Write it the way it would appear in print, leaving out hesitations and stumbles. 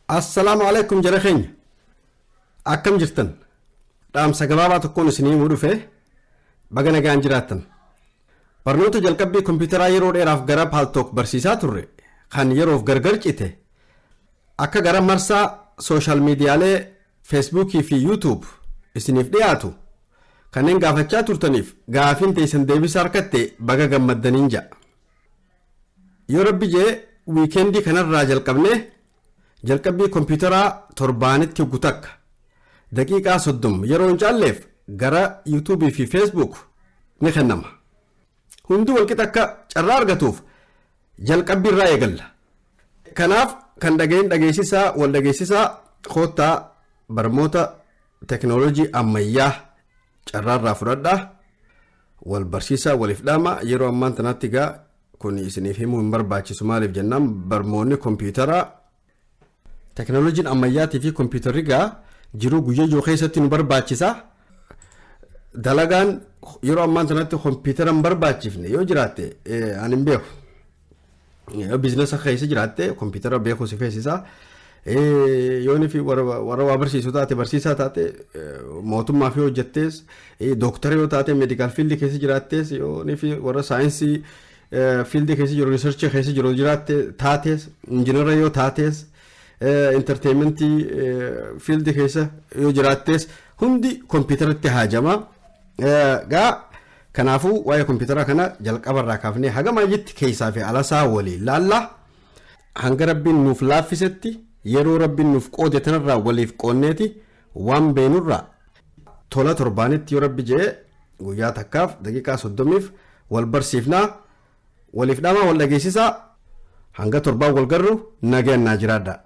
Assalaamu alaikum jara keenya. Akkam jirtan? Dhaamsa gabaabaa tokkoon isinii himuu dhufe baga nagaan jiraattan. Barnoota jalqabbii kompiitaraa yeroo dheeraaf gara Paltalk barsiisaa turre kan yeroof gargar cite akka gara marsaa social miidiyaalee Feesbuukii fi YouTube isiniif dhiyaatu kanneen gaafachaa turtaniif gaafiin teessan deebisa harkatte baga gammaddaniin ja'a. Yoo rabbi jee weekendii kanarraa jalqabnee jalqabbii kompiitaraa torbaanitti hoggu takka daqiiqaa 30 yeroo hin caalleef gara YouTubeii fi Facebook ni kennama. Hundi walqixa akka carraa argatuuf jalqabbii irraa eegalla. Kanaaf kan dhagahin dhageessisaa wal dhageessisaa koottaa barmoota teknoolojii ammayyaa carraarraa fudhadhaa wal barsiisaa waliif dhaama. Yeroo ammaan tanaatti egaa kun isiniif himuu hin barbaachisu, maaliif jennaan barmoonni kompiitaraa teknooloojiin ammayyaatii fi kompiitarri gaa jiruu guyyoo keessatti nu barbaachisa. Dalagaan yeroo ammaan tanatti kompiitara hin barbaachifne yoo jiraatte ani hin beeku. Yoo businessa keessa jiraatte kompiitara beekuu si feesisa. Yoo fi warra waa barsiisu taate, barsiisaa taate, mootummaa fi hojjettees, dooktara yoo taate, medical fieldii keessa jiraattees, yoo fi warra saayinsii fieldii keessa jiru, researchii keessa jiru jiraatte taatees, injiinara yoo taatees, entertainmentii fieldii keessa yoo jiraattees, hundi kompiitaratti haajama. Gaa kanaafuu waa'ee kompiitara kana jalqabarraa kaafnee haga maayyitti keessaa fi alasaa waliin laalla. Hanga rabbiin nuuf laaffisetti yeroo rabbiin nuuf qoode tanarraa waliif qoonneeti waan beenurraa tola torbaanitti yoo rabbi jee guyyaa takkaaf daqiiqaa 30f wal barsiifnaa, waliif dhamaa, wal dhageessisaa. Hanga torbaan wal garru nagayaan naa jiraadha.